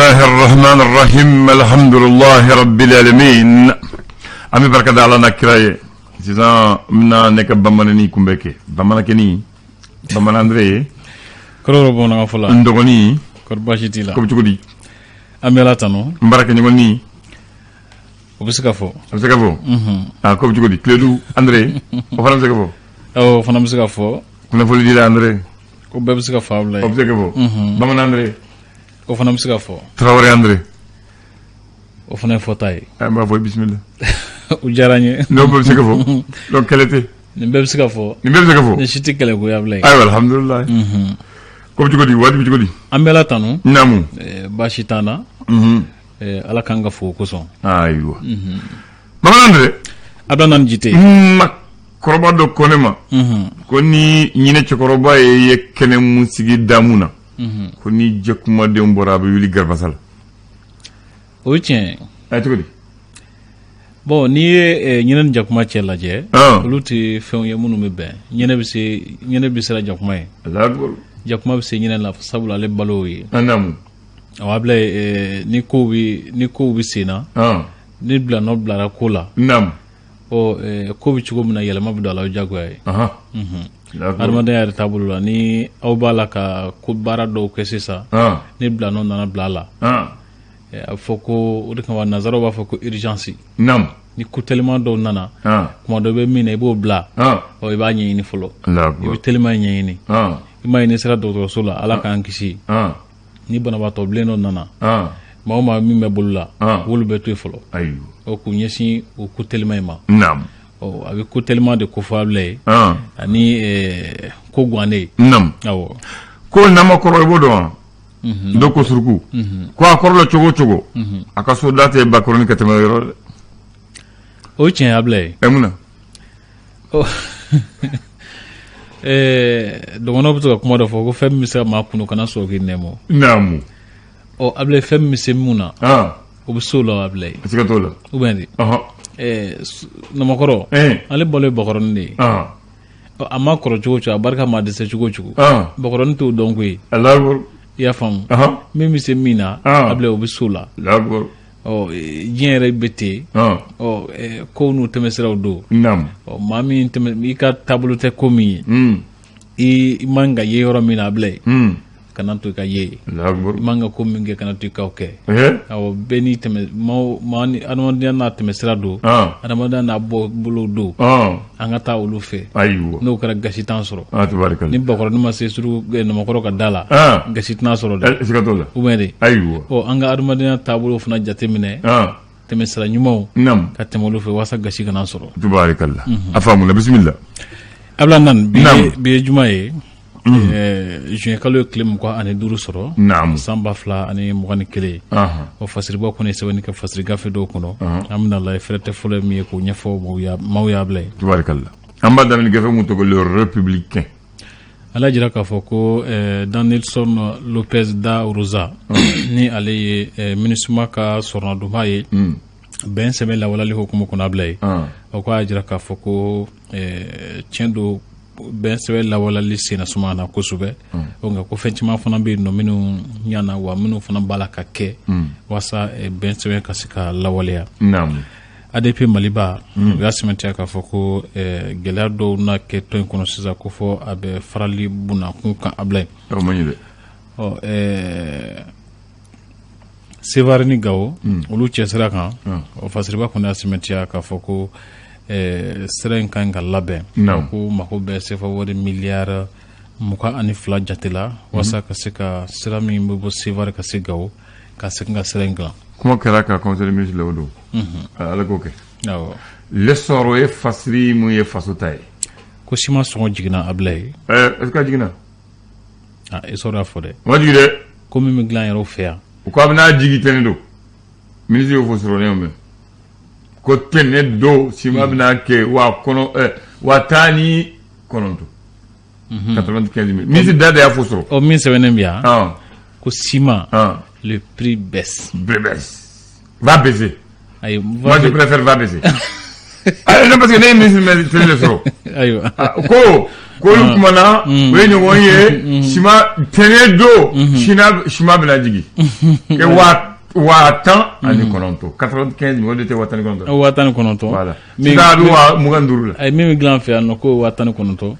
Bismillahi rahman rahim, alhamdulillahi rabbil alamin. An bɛ barika da Ala n'a kira ye. Sisan n bɛna ne ka bamananni kunbɛ kɛ, bamanankɛni, bamanan Andre ye. Kɔrɔ bamanankan fɔla. N dɔgɔnin. Kɔri, baasi t'i la? Ko bɛ cogo di? An bɛ Ala tanu. N baarakɛɲɔgɔnni. O bɛ se ka fɔ. A bɛ se ka fɔ. A ko bɛ cogo di? Kiledu Andre, o fana bɛ se ka fɔ. Awɔ, o fana bɛ se ka fɔ. Kunnafonidila Andre. O bɛɛ bɛ se ka fɔ, Abulaye. O bɛ se ka fɔ. Bamanan Andre. O fana bɛ se ka fɔ. Tarawele Andre. O fana ye fɔta ye. An b'a fɔ bisimila. O diyara n ye. N'o bɛɛ bɛ se ka fɔ, donc kɛlɛ tɛ. Nin bɛɛ bɛ se ka fɔ. Nin bɛɛ bɛ se ka fɔ. Nin si tɛ kɛlɛ ko ye, Abulaye. Ayiwa, alhamdulilayi. Ko bɛ cogo di? Waati bɛ cogo di? An bɛ Ala tanu. Naamu. Baasi t'an na. Ala k'an ka fo o kosɔn. Ayiwa, bamanan Andre. Abdulayi Jite. Ma kɔrɔba dɔ ko ne ma ko ni ɲinɛ cɛkɔrɔba ye kɛnɛ mun sigi damu na, ko ni jɛkumadenw bɔra, a bɛ wuli garibasa la. O ye tiɲɛ ye. A cogo di? Bon, n'i ye ɲinɛ ni jakuma cɛ lajɛ, olu tɛ fɛnw ye minnu bɛ bɛn. Ɲinɛ bɛ se, ɲinɛ bɛ siran jakuma ye. Jakuma bɛ se ɲinɛ la, sabula ale balo ye. Naamu. Awɔ, Abulaye, ni kow bɛ sen na, ni bila nɔ bilara ko la, ɔ, ko bɛ cogo min na, yɛlɛma bɛ don a la, o ye diyagoya ye. Adamadenya yɛrɛ taabolo la, ni aw b'a la ka ko baara dɔw kɛ sisan, ni bila nɔ nana bila a la, a bɛ fɔ ko o de kama nanzaraw b'a fɔ ko urgence. Ni ko teliman dɔw nana, kuma dɔ bɛ min na, i b'o bila, ɔ, i b'a ɲɛɲini fɔlɔ. I bɛ teliman ɲɛɲini. I m'a ye, n'i sera dɔgɔtɔrɔso la, Ala k'an kisi, ni banabaatɔ bilen dɔ nana, maa o maa min bɛ bolo la, olu bɛ to yen fɔlɔ, ɔ, k'u ɲɛsin o ko teliman in ma. Ɔ, a bɛ ko teliman de ko fɔ Abulaye ani ko gannen. Awɔ. Ko nama kɔrɔ, i b'o dɔn wa? Dɔ ko suruku ko a kɔrɔla cogo o cogo, a ka so da tɛ bakɔrɔni ka tɛmɛ yɔrɔ dɛ. O ye tiɲɛ ye, Abulaye. Ɛ, mun na? Dɔgɔnɔw bɛ to ka kuma dɔ fɔ ko fɛn min bɛ se ka maa kunu, kana sɔrɔ k'i nɛmɔ. Ɔ, Abulaye, fɛn min bɛ se mun na, o bɛ se o la, Abulaye. Siga t'o la. Ou bien de namakɔrɔ, ale balo ye bakɔrɔni de ye. Ɔ, a ma kɔrɔ cogo o cogo, a barika ma dɛsɛ cogo o cogo, bakɔrɔni t'o dɔn koyi. I y'a faamu? Min bɛ se min na, Abulaye, o bɛ se o la. Ɔ, diɲɛ yɛrɛ bɛ ten. Ɔ, kow n'u tɛmɛsiraw don. Ɔ, maa min tɛmɛ, i ka taabolo tɛ ko min ye, i man ka ye yɔrɔ min na, Abulaye, kana to i ka ye. I man ka ko min kɛ, kana to i k'o kɛ. Awɔ, bɛɛ n'i tɛmɛ, maa ni adamadenya n'a tɛmɛsira don, adamadenya n'a bɔ bolo don. An ka taa olu fɛ. N'o kɛra, gasi t'an sɔrɔ. Ni bakɔrɔni ma se suru namakɔrɔ ka da la, gasi tɛna sɔrɔ dɛ. Siga t'o la. Ou bien de? Ɔ, an ka adamadenya taabolo fana jateminɛ, tɛmɛsira ɲumanw, ka tɛmɛ olu fɛ walasa gasi kana sɔrɔ. Tubarikala, a faamuna, bisimila. Abulayi nan bi ye juma ye, juin kalo ye tile 25 sɔrɔ, san 2021. O fasiriba kɔni ye sɛbɛnni kɛ fasiri gafe dɔw kɔnɔ. An bɛna lajɛ fɛrɛ tɛ fɔlɔ ye min ye k'o ɲɛfɔ maaw ye, Abulaye. Tubarikala, an b'a daminɛ gafe mun tɔgɔ Le Républicain. Ala jira k'a fɔ ko Danilson Lopez da Rosa, ni ale ye MINUSMA ka sɔrɔnadonba ye, bɛn sɛbɛn lawalali hukumu kɔnɔ, Abulaye, o ko a jira k'a fɔ ko tiɲɛ don, bɛn sɛbɛn lawalali senna suma na kosɛbɛ. O nka ko fɛn caman fana bɛ yen nɔ minnu ɲana, wa minnu fana b'a la ka kɛ walasa bɛn sɛbɛn ka se ka lawaleya. ADP Maliba, u y'a sɛmɛntiya k'a fɔ ko gɛlɛya dɔw na kɛ tɔn in kɔnɔ sisan, ko fɔ a bɛ farali bunakun kan, Abulaye. O man ɲi dɛ. Ɔ, Sevare ni Gawo, olu cɛ sira kan, o fasiriba kɔni y'a sɛmɛntiya k'a fɔ ko sira in ka ɲi ka labɛn, ko mako bɛ sefa wari miliyari 22 jate la walasa ka se ka sira min bɛ bɔ Sevare ka se Gawo, ka segin ka sira in dilan. Kuma kɛra ka conseil des ministres la o don. Ala k'o kɛ. Awɔ. L'Essor, o ye fasiri mun ye faso ta ye. Ko siman sɔngɔ jiginna, Abulaye. Est ce que a jiginna? Ah, Essor y'a fɔ dɛ. O ma jigin dɛ. Ko min bɛ dilan yɛrɛw fɛ yan. U ko a bɛna jigin tɛnɛ don, ministre y'o fɔ sɔrɔ ne mɛn ko tɛnɛ don, siman bɛna kɛ waa kɔnɔ 19,000, 95 000, ministre da de y'a fɔ sɔrɔ. Ɔ, min sɛbɛnnen bɛ yan, ko ciment, le prix baisse. Baisse, va baisser. Ayi. Moi, je préfère va baisser. Ayi, non, parce que ne ye ministre mɛn télé de sɔrɔ. Ayiwa. Ko K'olu kumana, u ye ɲɔgɔn ye siman tɛnɛ don, siman bɛna jigin kɛ 19,000, 95, o de tɛ 19,000? 19,000. Voilà, sisan a bɛ 25,000 la. Ayi, min bɛ dilan an fɛ yan nɔ k'o ye 19,000.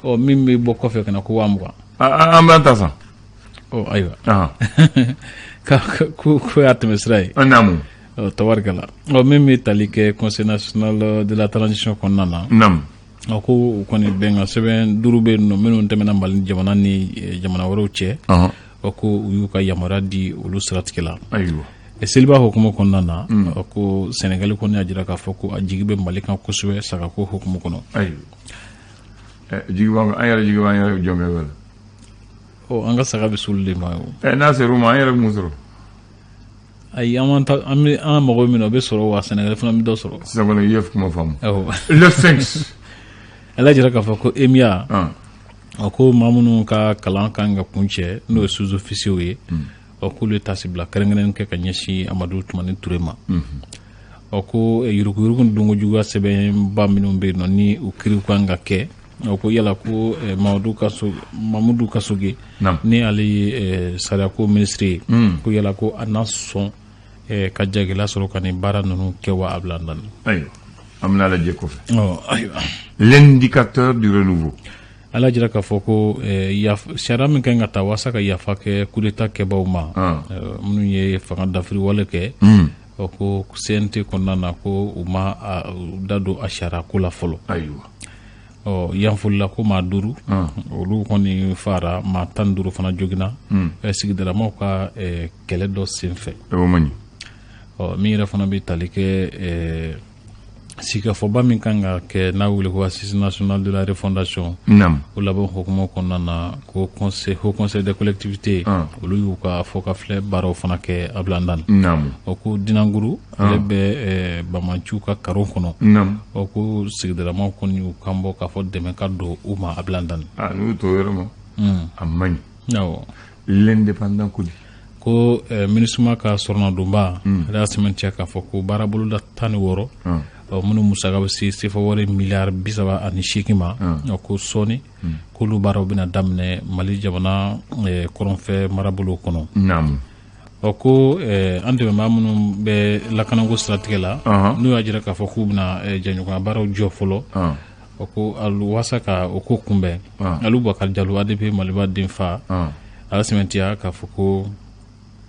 Ɔ, min bɛ bɔ kɔfɛ ka na ko 20,000. An b'an ta san. Ɔ ayiwa, ko y'a tɛmɛ sira ye. Naamu. Ɔ tabarikala. Ɔ, min bɛ tali kɛ Conseil national de la transition kɔnɔna na. A ko u kɔni bɛnkan sɛbɛn duuru bɛ yen nɔ minnu tɛmɛna Mali jamana ni jamana wɛrɛw cɛ. Ɔ, ko u y'u ka yamaruya di olu siratigɛ la. Seliba hukumu kɔnɔna na, ko Sɛnɛgali kɔni y'a jira k'a fɔ ko a jigi bɛ Mali kan kosɛbɛ sagako hukumu kɔnɔ. Ayiwa, jigi b'an an yɛrɛ, jigi b'an yɛrɛ jɔnkɛ wɛrɛ. Ɔ, an ka saga bɛ s'olu de ma o. N'a ser'u ma, an yɛrɛ bɛ mun sɔrɔ? Ayi, an bɛ an mago min na, o bɛ sɔrɔ wa Sɛnɛgali fana bɛ dɔ sɔrɔ. Sisan kɔni, i ye kuma faamu. Le Sphinx. Ala jira k'a fɔ ko EMIA, a ko maa minnu ka kalan kan ka kun cɛ, n'o ye sous-officiers ye, ɔ, k'olu ye taasibila kɛrɛnkɛrɛnnen kɛ ka ɲɛsin Amadu Tumani Ture ma. Ɔ, ko yuruguyurugu ni dunkojuguya sɛbɛnba minnu bɛ yen nɔ ni u kiriw kan ka kɛ, ɔ, ko yala ko Mamudu Kasoge, ni ale ye sariyako minisiri ye, ko yala ko a na sɔn ka jagɛlɛya sɔrɔ ka nin baara ninnu kɛ wa? A bila n. Ayiwa, an bɛna lajɛ kɔfɛ. Ɔ ayiwa. L'indicateur du renouveau. Ala jira k'a fɔ ko sariya min kan ka ta walasa ka yafa kɛ coup d'état kɛbaw ma, minnu ye fanga dafiri wale kɛ, ɔ, ko CNT kɔnɔna na, ko u ma u da don a sariya ko la fɔlɔ. Ɔ, yanfolila ko maa duuru olu kɔni fara, maa 15 fana joginna sigidalamaw ka kɛlɛ dɔ sen fɛ. O man ɲi. Ɔ, min yɛrɛ fana bɛ tali kɛ sigikafɔba min kan ka kɛ n'a wele ko Assise nationale de la refondation, o laban hukumu kɔnɔna na, ko conseil, haut conseil des collectivités, olu y'u ka fɔ ka filɛ baaraw fana kɛ Abilandan. O ko Dinanguru, ale bɛ bamaciw ka karo kɔnɔ. O ko sigidalamaw kɔni y'u kan bɔ k'a fɔ dɛmɛ ka don u ma Abilandan. N'u to yɔrɔ ma, a man ɲi. Awɔ. L'Indépendant ko di? Ko MINUSMA ka sɔrɔnadonba, ale y'a sɛmɛntiya k'a fɔ ko baara boloda 16 minnu musaka bɛ se sefa wari miliyari 38 ma, ko sɔɔni k'olu baaraw bɛna daminɛ Mali jamana kɔrɔnfɛ marabolo kɔnɔ. Ɔ, ko an dɛmɛbaa minnu bɛ lakanako siratigɛ la, n'u y'a jira k'a fɔ k'u bɛna jɛɲɔgɔnya baaraw jɔ fɔlɔ, ɔ, ko walasa ka o ko kunbɛn, Alu Bakari Jalo, ADP Maliba denfa, a y'a sɛmɛntiya k'a fɔ ko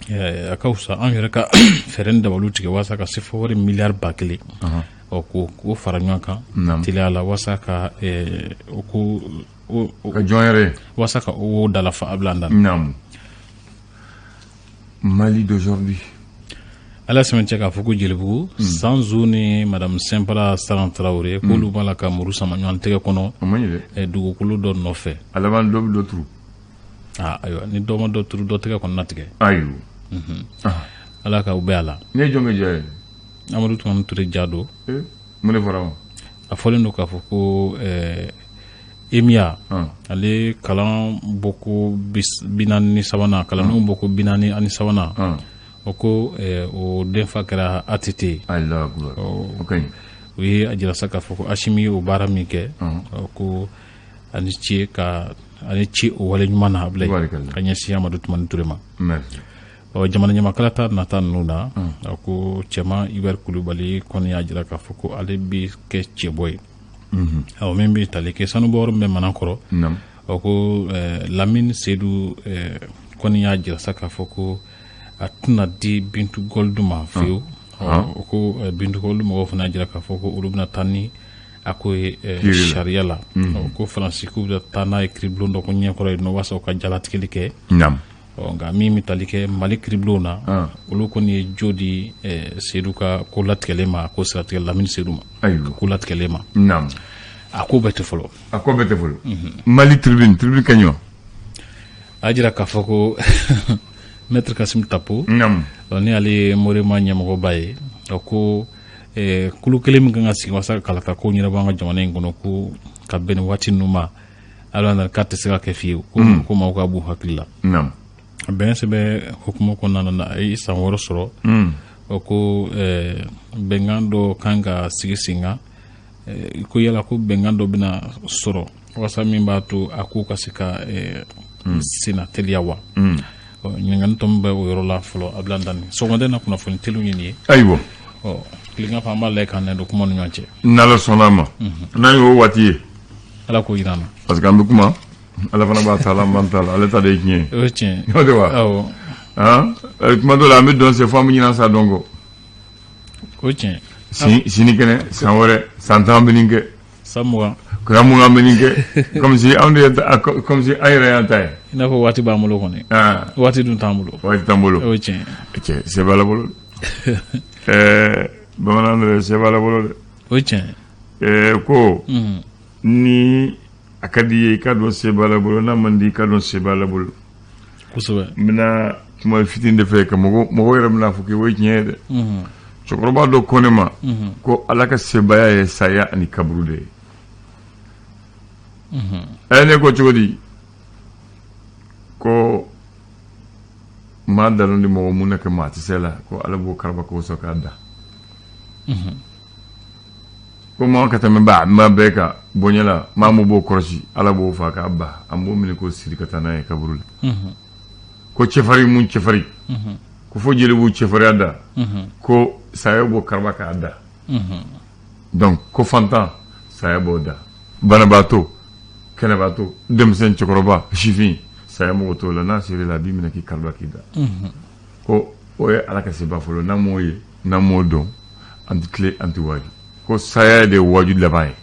a ka fisa an yɛrɛ ka fɛɛrɛ ni dabaliw tigɛ walasa ka sefa wari miliyari 1000, ɔ, k'o fara ɲɔgɔn kan teliya la walasa ka o ko ka jɔn yɛrɛ walasa ka o dalafa Abilandan. Mali d'aujourd'hui. Ala sɛmɛntiya k'a fɔ ko Jelibugu Sanzu ni madame Sɛnpara Saran Tarawele, k'olu b'a la ka muru sama ɲɔgɔn tɛgɛ kɔnɔ O man ɲi dɛ. dugukolo dɔ nɔfɛ. A laban dɔ bɛ dɔ turu. Aa ayiwa, ni dɔ ma dɔ turu, dɔ tɛgɛ kɔnɔna tigɛ. Ayiwa. Ala ka u bɛɛ a la. Ne ye jɔn kɛ ja ye? Amadu Tumani Ture ja don. Mun de fɔra ma? A fɔlen don k'a fɔ ko EMIA, ale kalan bɔko 43nan, kalandenw bɔko 43nan, o ko o denfa kɛra ATT ye. Alahu akubar, o ka ɲi. U ye a jira sa k'a fɔ ko Asimi ye o baara min kɛ, ko ani ce ka ani ce o wale ɲuman na Abulayi, ka ɲɛsin Amadu Tumani Ture ma. Merci. Ɔ, jamana ɲamakalata nata ninnu na, a ko cɛman Ibɛri Kulubali kɔni y'a jira k'a fɔ ko ale bɛ kɛ cɛbɔ ye. Awɔ, min bɛ tali kɛ sanubɔyɔrɔ min bɛ Manakɔrɔ, ɔ, ko Lamini Sedu kɔni y'a jira sa k'a fɔ ko a tɛna di Bintu Gold ma fiyewu. O ko Bintu Gold mɔgɔw fana y'a jira k'a fɔ ko olu bɛna taa ni a ko ye sariya la. Ko Faransi k'u bɛna taa n'a ye kiiribulon dɔ ko ɲɛkɔrɔ yen nɔ walasa u ka jalatigɛli kɛ. Ɔ, nka min bɛ tali kɛ Mali kiiribulon na, olu kɔni ye jo di Sedu ka ko latigɛlen ma, ko siratigɛ Lamini Sedu ma ko latigɛlen ma. A ko bɛɛ tɛ fɔlɔ. A ko bɛɛ tɛ fɔlɔ. Mali Tribune, Tribune ka ɲi wa? A jira k'a fɔ ko Maître Kasim Tapo, ni ale ye Morema ɲɛmɔgɔba ye, ɔ, ko kulu kelen min kan ka sigi walasa ka kalata ko ɲɛnabɔ an ka jamana in kɔnɔ, ko ka bɛn nin waati ninnu ma, ala k'a tɛ se ka kɛ fiyewu, ko maaw ka b'u hakili la. Bɛn sɛbɛn hukumu kɔnɔna na, a ye san 6 sɔrɔ. Ɔ, ko bɛnkan dɔ kan ka sigi sen kan, ko yala ko bɛnkan dɔ bɛna sɔrɔ Walasa min b'a to a ko ka se ka senna teliya wa? Ɲininkali tɔ min bɛ o yɔrɔ la fɔlɔ, Abdoulaye Dani, sɔgɔmada in na kunnafoni teliw ye nin ye. Ayiwa. Ɔ, tilegan fɛ, an b'a lajɛ k'an don kuma ni ɲɔgɔn cɛ. N'Ala sɔnna a ma, n'an y'o waati ye. Ala k'o jira an na. Parce que an bɛ kuma, Ala fana b'a ta la, an b'an ta la, ale ta de ye tiɲɛ ye. O ye tiɲɛ ye. O de wa? Awɔ. Han, kuma dɔ la, an bɛ dɔn se fo an bɛ ɲinɛ sa dɔn kɔ. O ye tiɲɛ. Sini kɛnɛ, san wɛrɛ, san 10 bɛ nin kɛ. San 20. San 20 bɛ nin kɛ, comme si anw de ye, comme si an yɛrɛ y'an ta ye. I n'a fɔ waati b'an bolo kɔni. Waati dun t'an bolo. Waati t'an bolo. O ye tiɲɛ ye. Cɛ, se b'Ala bolo. Ɛɛ, bamanan dɔ se b'Ala bolo dɛ. O ye tiɲɛ ye. Ɛɛ, ko ni a ka di i ye, i ka dɔn se b'Ala bolo, n'a man di, i ka dɔn se b'Ala bolo. Kosɛbɛ. N bɛna kuma fitinin de fɛ ka mɔgɔ mɔgɔ yɛrɛ bɛna fɔ k'o ye tiɲɛ ye dɛ. Cɛkɔrɔba dɔ ko ne ma ko Ala ka sebaaya ye saya ani kaburu de ye. Ɛ, ne ko cogo di? Ko maa dalen di mɔgɔ mun na kɛ maa tɛ se la, ko Ala b'o karaba k'o sɔn k'a da. Ko maa ka tɛmɛ ba maa bɛɛ ka bonya la, maa mun b'o kɔlɔsi, Ala b'o fa k'a ba, an b'o minɛ k'o siri ka taa n'a ye kaburu la. Ko cɛfarin mun cɛfarin, ko fo jeli b'u cɛfarinya da, ko saya b'o karaba k'a da. Donc ko fantan, saya b'o da, banabaatɔ, kɛnɛbaatɔ, denmisɛn, cɛkɔrɔba, sifin, saya mɔgɔ t'o la. N'a sera la, a b'i minɛ k'i karaba k'i da. Ko o ye Ala ka seba fɔlɔ. N'an m'o ye, n'an m'o dɔn, an tɛ tile, an tɛ waaju. Ko saya de ye waaju laban ye.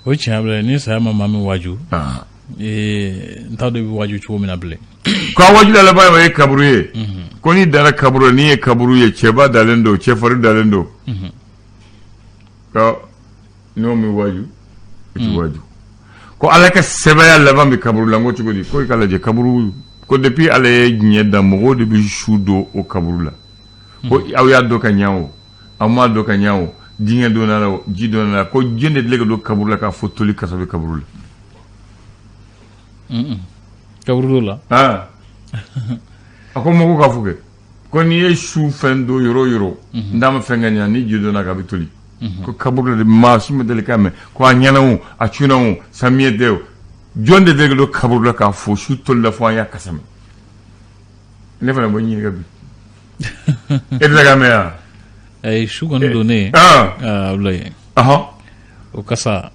O ye tiɲɛ ye. Ni saya ma maa min waaju, n t'a dɔn i bɛ waaju cogo min na bilen. Ko a waaju laban o ye kaburu ye. Ko n'i dara kaburu, n'i ye kaburu ye, cɛba dalen don, cɛfarin dalen don, ka n'o min waaju, o tɛ waaju. Ko Ala ka sɛbɛya laban bɛ kaburu la. N ko cogo di? Ko i ka lajɛ kaburu, ko depuis Ala ye diɲɛ da, mɔgɔw de bɛ su don o kaburu la. Ko aw y'a dɔn ka ɲɛ o, aw m'a dɔn ka ɲɛ o, dingɛ donna la o, ji donna la, ko jɔn de deli ka don kaburu la k'a fɔ toli kasa bɛ kaburu la? Kaburu la. A ko mɔgɔw k'a fɔ kɛ ko n'i ye su fɛn don yɔrɔ o yɔrɔ, n'a ma fɛn ka ɲɛ, ni ji donna k'a bɛ toli. Ko kaburu de, maa si ma deli k'a mɛn ko a ɲɛna o, a cunna o, samiyɛ tɛ o, jɔn de deli ka don kaburu la k'a fɔ su tolila fo an y'a kasa mɛn? Ne fana b'o ɲininka bi. E tɛ k'a mɛn yan? Ayi, su kɔni donnen. Abulayi, o kasa,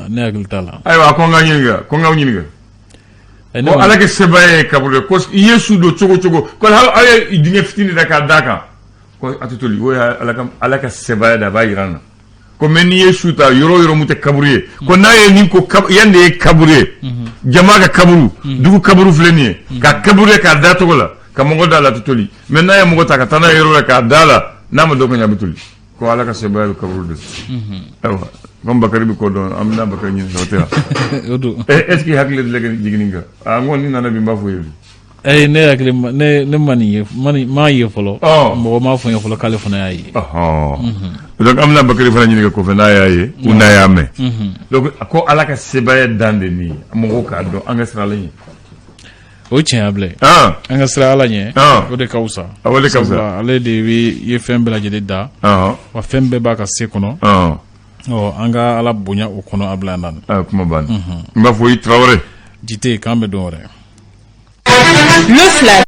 ne hakili t'a la. Ayiwa, a ko n ka ɲininka, ko n k'aw ɲininka ko Ala ka sebaaya ye kaburu ye, ko i ye su don cogo cogo, ko aw ye dingɛ fitinin da k'a d'a kan, ko a tɛ toli. O ye Ala ka sebaaya de, a b'a jira an na. Ko mais n'i ye su ta yɔrɔ o yɔrɔ mun tɛ kaburu ye, ko n'a ye nin ko yan de ye kaburu ye, jama ka kaburu, dugu kaburu filɛ nin ye, ka kaburu ye k'a da cogo la ka mɔgɔ da la, a tɛ toli. Mais n'a ye mɔgɔ ta ka taa n'a ye yɔrɔ la k'a da la, n'a ma dɔn ka ɲɛ, a bɛ toli. Ko Ala ka sebaaya bɛ kaburu de. Ayiwa, comme Bakari bɛ ko dɔn, an bɛna Bakari ɲininka, o tɛ wa? O don. Est ce que hakili de ka jigin nin kan? A, n ko ni nana bi, n b'a fɔ ye bi. Ayi, ne hakili ne ma nin ye, m'a ye fɔlɔ. Mɔgɔ m'a fɔ n ye fɔlɔ k'ale fana y'a ye. Donc an bɛna Bakari fana ɲininka kɔfɛ n'a y'a ye ou n'a y'a mɛn. Donc ko Ala ka sebaaya dan de nin ye, mɔgɔw k'a dɔn, an ka siran Ala ɲɛ. O tiɲɛ bilen, an ka siran Ala ɲɛ, o de ka fisa. O de ka fisa. Ale de bɛ ye fɛn bɛɛ lajɛlen da, wa fɛn bɛɛ b'a ka se kɔnɔ. Ɔ, an ka Ala bonya o kɔnɔ, a bila an na. Kuma banna. N b'a fɔ i Tarawele. Jite, k'an bɛ don wɛrɛ. Le flash.